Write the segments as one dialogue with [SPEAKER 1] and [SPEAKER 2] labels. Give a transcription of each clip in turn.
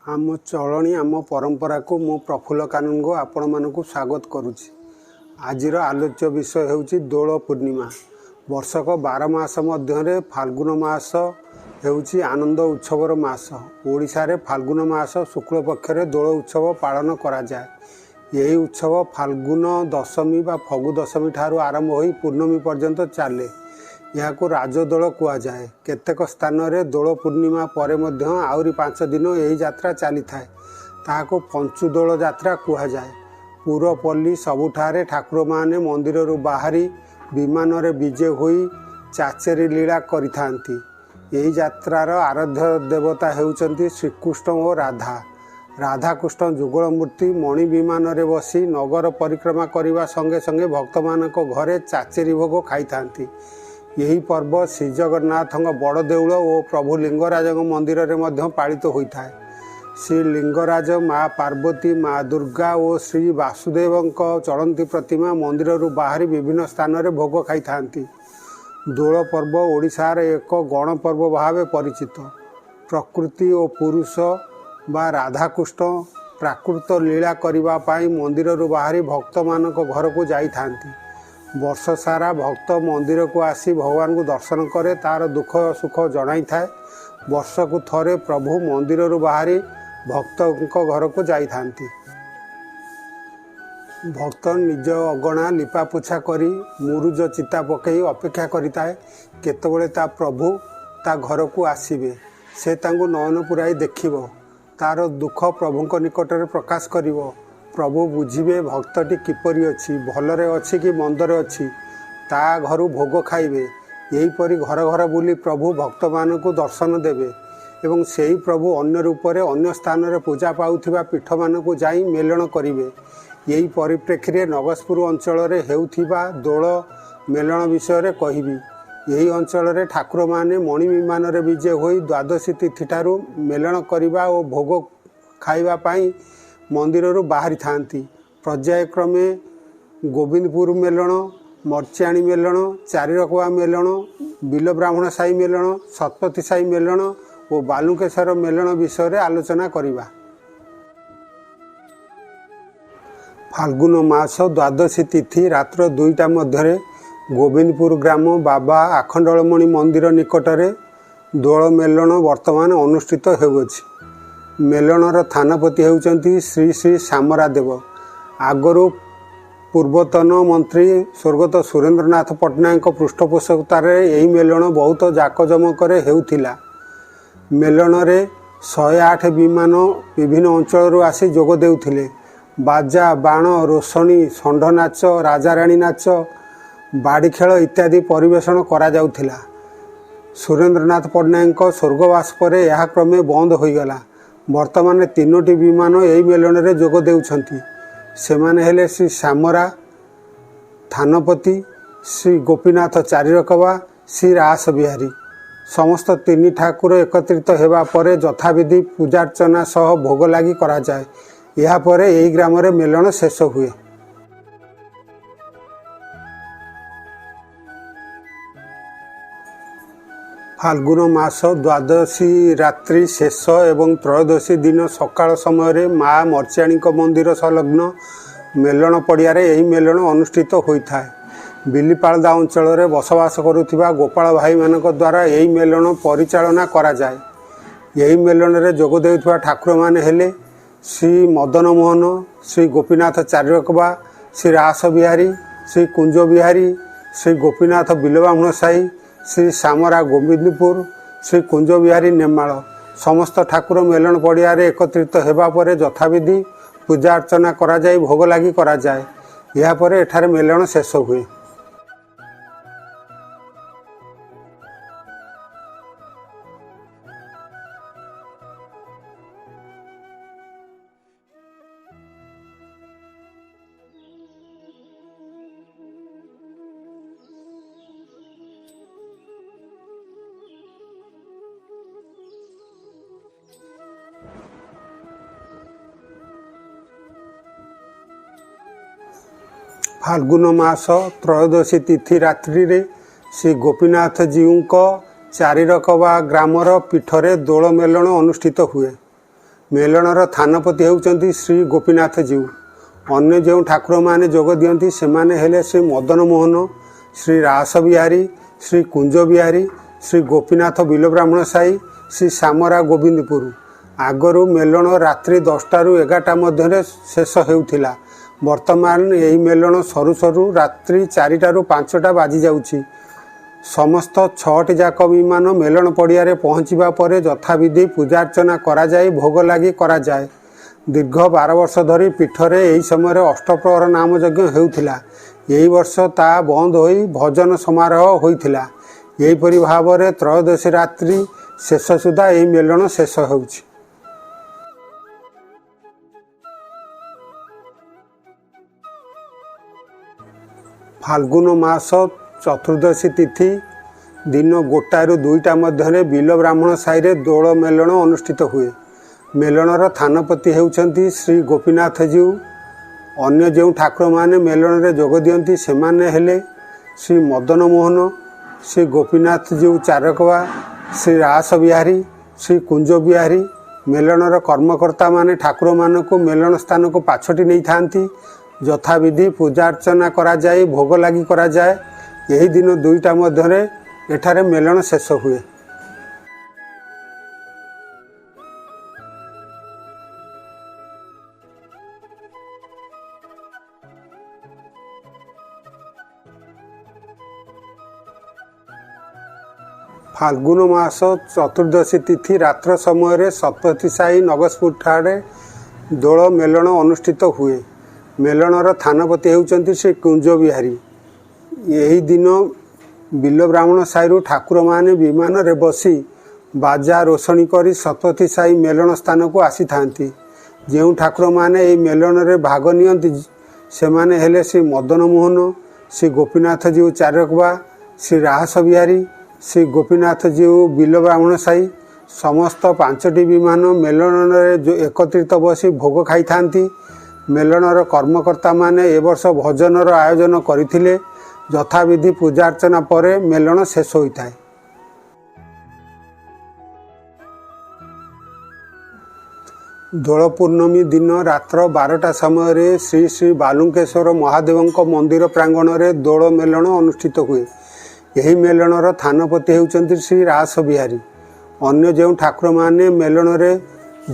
[SPEAKER 1] ଆମ ଚଳଣି, ଆମ ପରମ୍ପରାକୁ ମୁଁ ପ୍ରଫୁଲ୍ଲ କାନୁନଗୋ ଆପଣମାନଙ୍କୁ ସ୍ୱାଗତ କରୁଛି। ଆଜିର ଆଲୋଚ୍ୟ ବିଷୟ ହେଉଛି ଦୋଳ ପୂର୍ଣ୍ଣିମା। ବର୍ଷକ 12 ମାସ ମଧ୍ୟରେ ଫାଲ୍ଗୁନ ମାସ ହେଉଛି ଆନନ୍ଦ ଉତ୍ସବର ମାସ। ଓଡ଼ିଶାରେ ଫାଲ୍ଗୁନ ମାସ ଶୁକ୍ଳ ପକ୍ଷରେ ଦୋଳ ଉତ୍ସବ ପାଳନ କରାଯାଏ। ଏହି ଉତ୍ସବ ଫାଲ୍ଗୁନ ଦଶମୀ ବା ଫଗୁ ଦଶମୀ ଠାରୁ ଆରମ୍ଭ ହୋଇ ପୂର୍ଣ୍ଣମୀ ପର୍ଯ୍ୟନ୍ତ ଚାଲେ। ଏହାକୁ ରାଜଦୋଳ କୁହାଯାଏ। କେତେକ ସ୍ଥାନରେ ଦୋଳ ପୂର୍ଣ୍ଣିମା ପରେ ମଧ୍ୟ ଆହୁରି 5 ଦିନ ଏହି ଯାତ୍ରା ଚାଲିଥାଏ। ତାହାକୁ ପଞ୍ଚୁଦୋଳ ଯାତ୍ରା କୁହାଯାଏ। ପୁରପଲ୍ଲୀ ସବୁଠାରେ ଠାକୁରମାନେ ମନ୍ଦିରରୁ ବାହାରି ବିମାନରେ ବିଜେ ହୋଇ ଚାଚେରୀ ଲୀଳା କରିଥାନ୍ତି। ଏହି ଯାତ୍ରାର ଆରାଧ୍ୟ ଦେବତା ହେଉଛନ୍ତି ଶ୍ରୀକୃଷ୍ଣ ଓ ରାଧା। ରାଧାକୃଷ୍ଣ ଯୁଗଳ ମୂର୍ତ୍ତି ମଣି ବିମାନରେ ବସି ନଗର ପରିକ୍ରମା କରିବା ସଙ୍ଗେ ସଙ୍ଗେ ଭକ୍ତମାନଙ୍କ ଘରେ ଚାଚେରୀ ଭୋଗ ଖାଇଥାନ୍ତି। ଏହି ପର୍ବ ଶ୍ରୀଜଗନ୍ନାଥଙ୍କ ବଡ଼ ଦେଉଳ ଓ ପ୍ରଭୁ ଲିଙ୍ଗରାଜଙ୍କ ମନ୍ଦିରରେ ମଧ୍ୟ ପାଳିତ ହୋଇଥାଏ। ଶ୍ରୀ ଲିଙ୍ଗରାଜ, ମା ପାର୍ବତୀ, ମା ଦୁର୍ଗା ଓ ଶ୍ରୀ ବାସୁଦେବଙ୍କ ଚଳନ୍ତି ପ୍ରତିମା ମନ୍ଦିରରୁ ବାହାରି ବିଭିନ୍ନ ସ୍ଥାନରେ ଭୋଗ ଖାଇଥାନ୍ତି। ଦୋଳ ପର୍ବ ଓଡ଼ିଶାର ଏକ ଗଣପର୍ବ ଭାବେ ପରିଚିତ। ପ୍ରକୃତି ଓ ପୁରୁଷ ବା ରାଧାକୃଷ୍ଣ ପ୍ରାକୃତ ଲୀଳା କରିବା ପାଇଁ ମନ୍ଦିରରୁ ବାହାରି ଭକ୍ତମାନଙ୍କ ଘରକୁ ଯାଇଥାନ୍ତି। ବର୍ଷ ସାରା ଭକ୍ତ ମନ୍ଦିରକୁ ଆସି ଭଗବାନଙ୍କୁ ଦର୍ଶନ କରେ, ତାର ଦୁଃଖ ସୁଖ ଜଣାଇଥାଏ। ବର୍ଷକୁ ଥରେ ପ୍ରଭୁ ମନ୍ଦିରରୁ ବାହାରି ଭକ୍ତଙ୍କ ଘରକୁ ଯାଇଥାନ୍ତି। ଭକ୍ତ ନିଜ ଅଗଣା ଲିପାପୋଛା କରି ମୁରୁଜ ଚିତା ପକାଇ ଅପେକ୍ଷା କରିଥାଏ, କେତେବେଳେ ତା ପ୍ରଭୁ ତା ଘରକୁ ଆସିବେ, ସେ ତାଙ୍କୁ ନୟନ ପୂରାଇ ଦେଖିବ, ତାର ଦୁଃଖ ପ୍ରଭୁଙ୍କ ନିକଟରେ ପ୍ରକାଶ କରିବ। ପ୍ରଭୁ ବୁଝିବେ ଭକ୍ତଟି କିପରି ଅଛି, ଭଲରେ ଅଛି କି ମନ୍ଦରେ ଅଛି, ତା ଘରୁ ଭୋଗ ଖାଇବେ। ଏହିପରି ଘର ଘର ବୁଲି ପ୍ରଭୁ ଭକ୍ତମାନଙ୍କୁ ଦର୍ଶନ ଦେବେ ଏବଂ ସେହି ପ୍ରଭୁ ଅନ୍ୟ ରୂପରେ ଅନ୍ୟ ସ୍ଥାନରେ ପୂଜା ପାଉଥିବା ପୀଠମାନଙ୍କୁ ଯାଇ ମେଲଣ କରିବେ। ଏହି ପରିପ୍ରେକ୍ଷୀରେ ନଗସପୁର ଅଞ୍ଚଳରେ ହେଉଥିବା ଦୋଳ ମେଲଣ ବିଷୟରେ କହିବି। ଏହି ଅଞ୍ଚଳରେ ଠାକୁରମାନେ ମଣି ବିମାନରେ ବିଜେ ହୋଇ ଦ୍ୱାଦଶୀ ତିଥିଠାରୁ ମେଲଣ କରିବା ଓ ଭୋଗ ଖାଇବା ପାଇଁ ମନ୍ଦିରରୁ ବାହାରିଥାନ୍ତି। ପର୍ଯ୍ୟାୟକ୍ରମେ ଗୋବିନ୍ଦପୁର ମେଲଣ, ମର୍ଚାଣୀ ମେଲଣ, ଚାରିରକବା ମେଲଣ, ବିଲ ବ୍ରାହ୍ମଣ ସାହି ମେଲଣ, ଶତପଥୀ ସାହି ମେଲଣ ଓ ବାଲୁଙ୍କେଶ୍ୱର ମେଲଣ ବିଷୟରେ ଆଲୋଚନା କରିବା। ଫାଲ୍ଗୁନ ମାସ ଦ୍ୱାଦଶୀ ତିଥି ରାତ୍ର 2ଟା ମଧ୍ୟରେ ଗୋବିନ୍ଦପୁର ଗ୍ରାମ ବାବା ଆଖଣ୍ଡଳମଣି ମନ୍ଦିର ନିକଟରେ ଦୋଳ ମେଲଣ ବର୍ତ୍ତମାନ ଅନୁଷ୍ଠିତ ହେଉଅଛି। ମେଲଣର ଥାନପତି ହେଉଛନ୍ତି ଶ୍ରୀ ଶ୍ରୀ ସାମରା ଦେବ। ଆଗରୁ ପୂର୍ବତନ ମନ୍ତ୍ରୀ ସ୍ୱର୍ଗତ ସୁରେନ୍ଦ୍ରନାଥ ପଟ୍ଟନାୟକଙ୍କ ପୃଷ୍ଠପୋଷକତାରେ ଏହି ମେଲଣ ବହୁତ ଜାକଜମକରେ ହେଉଥିଲା। ମେଲଣରେ 108 ବିମାନ ବିଭିନ୍ନ ଅଞ୍ଚଳରୁ ଆସି ଯୋଗ ଦେଉଥିଲେ। ବାଜା, ବାଣ, ରୋଷଣୀ, ଷଣ୍ଢ ନାଚ, ରାଜାରାଣୀ ନାଚ, ବାଡ଼ି ଖେଳ ଇତ୍ୟାଦି ପରିବେଷଣ କରାଯାଉଥିଲା। ସୁରେନ୍ଦ୍ରନାଥ ପଟ୍ଟନାୟକଙ୍କ ସ୍ୱର୍ଗବାସ ପରେ ଏହା କ୍ରମେ ବନ୍ଦ ହୋଇଗଲା। ବର୍ତ୍ତମାନ 3ଟି ବିମାନ ଏହି ମେଲଣରେ ଯୋଗ ଦେଉଛନ୍ତି। ସେମାନେ ହେଲେ ଶ୍ରୀ ସାମରା ଥାନପତି, ଶ୍ରୀ ଗୋପୀନାଥ ଚାରିରକବା, ଶ୍ରୀ ରାସ ବିହାରୀ। ସମସ୍ତ 3 ଠାକୁର ଏକତ୍ରିତ ହେବା ପରେ ଯଥାବିଧି ପୂଜାର୍ଚ୍ଚନା ସହ ଭୋଗ ଲାଗି କରାଯାଏ। ଏହାପରେ ଏହି ଗ୍ରାମରେ ମେଲଣ ଶେଷ ହୁଏ। ଫାଲ୍ଗୁନ ମାସ ଦ୍ୱାଦଶୀ ରାତ୍ରି ଶେଷ ଏବଂ ତ୍ରୟୋଦଶୀ ଦିନ ସକାଳ ସମୟରେ ମା ମର୍ଚାଣୀଙ୍କ ମନ୍ଦିର ସଂଲଗ୍ନ ମେଲଣ ପଡ଼ିଆରେ ଏହି ମେଲଣ ଅନୁଷ୍ଠିତ ହୋଇଥାଏ। ବିଲିପାଳଦା ଅଞ୍ଚଳରେ ବସବାସ କରୁଥିବା ଗୋପାଳ ଭାଇମାନଙ୍କ ଦ୍ୱାରା ଏହି ମେଲଣ ପରିଚାଳନା କରାଯାଏ। ଏହି ମେଲଣରେ ଯୋଗ ଦେଉଥିବା ଠାକୁରମାନେ ହେଲେ ଶ୍ରୀ ମଦନ ମୋହନ, ଶ୍ରୀ ଗୋପୀନାଥ ଚାରିରକବା, ଶ୍ରୀ ରାସ ବିହାରୀ, ଶ୍ରୀ କୁଞ୍ଜ ବିହାରୀ, ଶ୍ରୀ ଗୋପୀନାଥ ବିଲବାହ୍ମଣ ସାହି, ଶ୍ରୀ ସାମରା ଗୋବିନ୍ଦପୁର, ଶ୍ରୀ କୁଞ୍ଜ ବିହାରୀ ନେମାଳ। ସମସ୍ତ ଠାକୁର ମେଲଣ ପଡ଼ିଆରେ ଏକତ୍ରିତ ହେବା ପରେ ଯଥାବିଧି ପୂଜା ଅର୍ଚ୍ଚନା କରାଯାଇ ଭୋଗ ଲାଗି କରାଯାଏ। ଏହାପରେ ଏଠାରେ ମେଲଣ ଶେଷ ହୁଏ। ଫାଲ୍ଗୁନ ମାସ ତ୍ରୟୋଦଶୀ ତିଥି ରାତ୍ରିରେ ଶ୍ରୀ ଗୋପୀନାଥ ଜୀଉଙ୍କ ଚାରିରକବା ଗ୍ରାମର ପୀଠରେ ଦୋଳ ମେଲଣ ଅନୁଷ୍ଠିତ ହୁଏ। ମେଲଣର ଥାନପତି ହେଉଛନ୍ତି ଶ୍ରୀ ଗୋପୀନାଥ ଜୀଉ। ଅନ୍ୟ ଯେଉଁ ଠାକୁରମାନେ ଯୋଗ ଦିଅନ୍ତି ସେମାନେ ହେଲେ ଶ୍ରୀ ମଦନ ମୋହନ, ଶ୍ରୀ ରାସବିହାରୀ, ଶ୍ରୀ କୁଞ୍ଜବିହାରୀ, ଶ୍ରୀ ଗୋପୀନାଥ ବିଲବ୍ରାହ୍ମଣ ସାହି, ଶ୍ରୀ ସାମରା ଗୋବିନ୍ଦପୁର। ଆଗରୁ ମେଲଣ ରାତ୍ରି 10ଟାରୁ 11ଟା ମଧ୍ୟରେ ଶେଷ ହେଉଥିଲା। ବର୍ତ୍ତମାନ ଏହି ମେଲଣ ସରୁ ସରୁ ରାତ୍ରି 4ଟାରୁ 5ଟା ବାଜିଯାଉଛି। ସମସ୍ତ 6ଟି ଯାକ ବିମାନ ମେଲଣ ପଡ଼ିଆରେ ପହଞ୍ଚିବା ପରେ ଯଥାବିଧି ପୂଜାର୍ଚ୍ଚନା କରାଯାଇ ଭୋଗ ଲାଗି କରାଯାଏ। ଦୀର୍ଘ 12 ବର୍ଷ ଧରି ପୀଠରେ ଏହି ସମୟରେ ଅଷ୍ଟପ୍ରହର ନାମଯଜ୍ଞ ହେଉଥିଲା। ଏହି ବର୍ଷ ତାହା ବନ୍ଦ ହୋଇ ଭଜନ ସମାରୋହ ହୋଇଥିଲା। ଏହିପରି ଭାବରେ ତ୍ରୟୋଦଶୀ ରାତ୍ରି ଶେଷ ସୁଦ୍ଧା ଏହି ମେଲଣ ଶେଷ ହେଉଛି। ଫାଲ୍ଗୁନ ମାସ ଚତୁର୍ଦ୍ଦଶୀ ତିଥି ଦିନ 1ଟାରୁ 2ଟା ମଧ୍ୟରେ ବିଲ ବ୍ରାହ୍ମଣ ସାହିରେ ଦୋଳ ମେଲଣ ଅନୁଷ୍ଠିତ ହୁଏ। ମେଲଣର ଥାନପତି ହେଉଛନ୍ତି ଶ୍ରୀ ଗୋପୀନାଥ ଜୀଉ। ଅନ୍ୟ ଯେଉଁ ଠାକୁରମାନେ ମେଲଣରେ ଯୋଗ ଦିଅନ୍ତି ସେମାନେ ହେଲେ ଶ୍ରୀ ମଦନ ମୋହନ, ଶ୍ରୀ ଗୋପୀନାଥ ଜୀଉ ଚାରକବା, ଶ୍ରୀ ରାସବିହାରୀ, ଶ୍ରୀ କୁଞ୍ଜବିହାରୀ। ମେଲଣର କର୍ମକର୍ତ୍ତାମାନେ ଠାକୁରମାନଙ୍କୁ ମେଲଣ ସ୍ଥାନକୁ ପାଛୋଟି ନେଇଥାନ୍ତି। ଯଥାବିଧି ପୂଜାର୍ଚ୍ଚନା କରାଯାଇ ଭୋଗ ଲାଗି କରାଯାଏ। ଏହି ଦିନ 2ଟା ମଧ୍ୟରେ ଏଠାରେ ମେଲଣ ଶେଷ ହୁଏ। ଫାଲ୍ଗୁନ ମାସ ଚତୁର୍ଦ୍ଦଶୀ ତିଥି ରାତ୍ର ସମୟରେ ଶତପଥୀ ସାହି ନଗସପୁର ଠାରେ ଦୋଳ ମେଲଣ ଅନୁଷ୍ଠିତ ହୁଏ। ମେଲଣର ଥାନପତି ହେଉଛନ୍ତି ଶ୍ରୀ କୁଞ୍ଜବିହାରୀ। ଏହି ଦିନ ବିଲ ବ୍ରାହ୍ମଣ ସାହିରୁ ଠାକୁରମାନେ ବିମାନରେ ବସି ବାଜା ରୋଷଣୀ କରି ଶତପଥୀ ସାହି ମେଲଣ ସ୍ଥାନକୁ ଆସିଥାନ୍ତି। ଯେଉଁ ଠାକୁରମାନେ ଏହି ମେଲଣରେ ଭାଗ ନିଅନ୍ତି ସେମାନେ ହେଲେ ଶ୍ରୀ ମଦନ ମୋହନ, ଶ୍ରୀ ଗୋପୀନାଥ ଜୀଉ ଚାରକବା, ଶ୍ରୀ ରାସବିହାରୀ, ଶ୍ରୀ ଗୋପୀନାଥ ଜୀଉ ବିଲ ବ୍ରାହ୍ମଣ ସାହି। ସମସ୍ତ 5ଟି ବିମାନ ମେଲଣରେ ଏକତ୍ରିତ ବସି ଭୋଗ ଖାଇଥାନ୍ତି। ମେଲଣର କର୍ମକର୍ତ୍ତାମାନେ ଏ ବର୍ଷ ଭଜନର ଆୟୋଜନ କରିଥିଲେ। ଯଥାବିଧି ପୂଜାର୍ଚ୍ଚନା ପରେ ମେଲଣ ଶେଷ ହୋଇଥାଏ। ଦୋଳ ପୂର୍ଣ୍ଣମୀ ଦିନ ରାତ୍ର 12ଟା ସମୟରେ ଶ୍ରୀ ଶ୍ରୀ ବାଲୁଙ୍କେଶ୍ୱର ମହାଦେବଙ୍କ ମନ୍ଦିର ପ୍ରାଙ୍ଗଣରେ ଦୋଳ ମେଲଣ ଅନୁଷ୍ଠିତ ହୁଏ। ଏହି ମେଲଣର ଥାନପତି ହେଉଛନ୍ତି ଶ୍ରୀ ରାସବିହାରୀ। ଅନ୍ୟ ଯେଉଁ ଠାକୁରମାନେ ମେଲଣରେ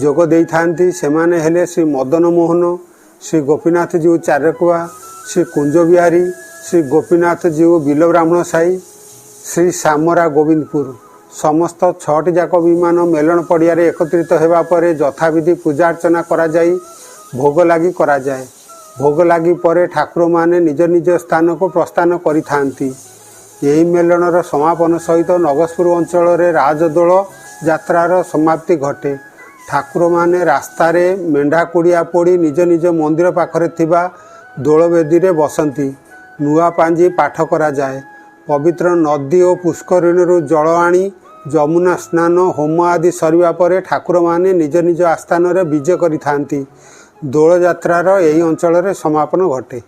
[SPEAKER 1] ଯୋଗ ଦେଇଥାନ୍ତି ସେମାନେ ହେଲେ ଶ୍ରୀ ମଦନ ମୋହନ, ଶ୍ରୀ ଗୋପୀନାଥ ଜୀଉ ଚାରକୁଆ, ଶ୍ରୀ କୁଞ୍ଜବିହାରୀ, ଶ୍ରୀ ଗୋପୀନାଥ ଜୀଉ ବିଲ ବ୍ରାହ୍ମଣ ସାହି, ଶ୍ରୀ ସାମରା ଗୋବିନ୍ଦପୁର। ସମସ୍ତ 6ଟି ଯାକ ବିମାନ ମେଲଣ ପଡ଼ିଆରେ ଏକତ୍ରିତ ହେବା ପରେ ଯଥାବିଧି ପୂଜାର୍ଚ୍ଚନା କରାଯାଇ ଭୋଗ ଲାଗି କରାଯାଏ। ଭୋଗ ଲାଗି ପରେ ଠାକୁରମାନେ ନିଜ ନିଜ ସ୍ଥାନକୁ ପ୍ରସ୍ଥାନ କରିଥାନ୍ତି। ଏହି ମେଲଣର ସମାପନ ସହିତ ନଗସପୁର ଅଞ୍ଚଳରେ ରାଜଦୋଳ ଯାତ୍ରାର ସମାପ୍ତି ଘଟେ। ଠାକୁରମାନେ ରାସ୍ତାରେ ମେଣ୍ଢା କୁଡ଼ିଆ ପୋଡ଼ି ନିଜ ନିଜ ମନ୍ଦିର ପାଖରେ ଥିବା ଦୋଳବେଦୀରେ ବସନ୍ତି। ନୂଆ ପାଞ୍ଜି ପାଠ କରାଯାଏ। ପବିତ୍ର ନଦୀ ଓ ପୁଷ୍କରିଣୀରୁ ଜଳ ଆଣି ଯମୁନା ସ୍ନାନ, ହୋମ ଆଦି ସରିବା ପରେ ଠାକୁରମାନେ ନିଜ ନିଜ ଆସ୍ଥାନରେ ବିଜେ କରିଥାନ୍ତି। ଦୋଳଯାତ୍ରାର ଏହି ଅଞ୍ଚଳରେ ସମାପନ ଘଟେ।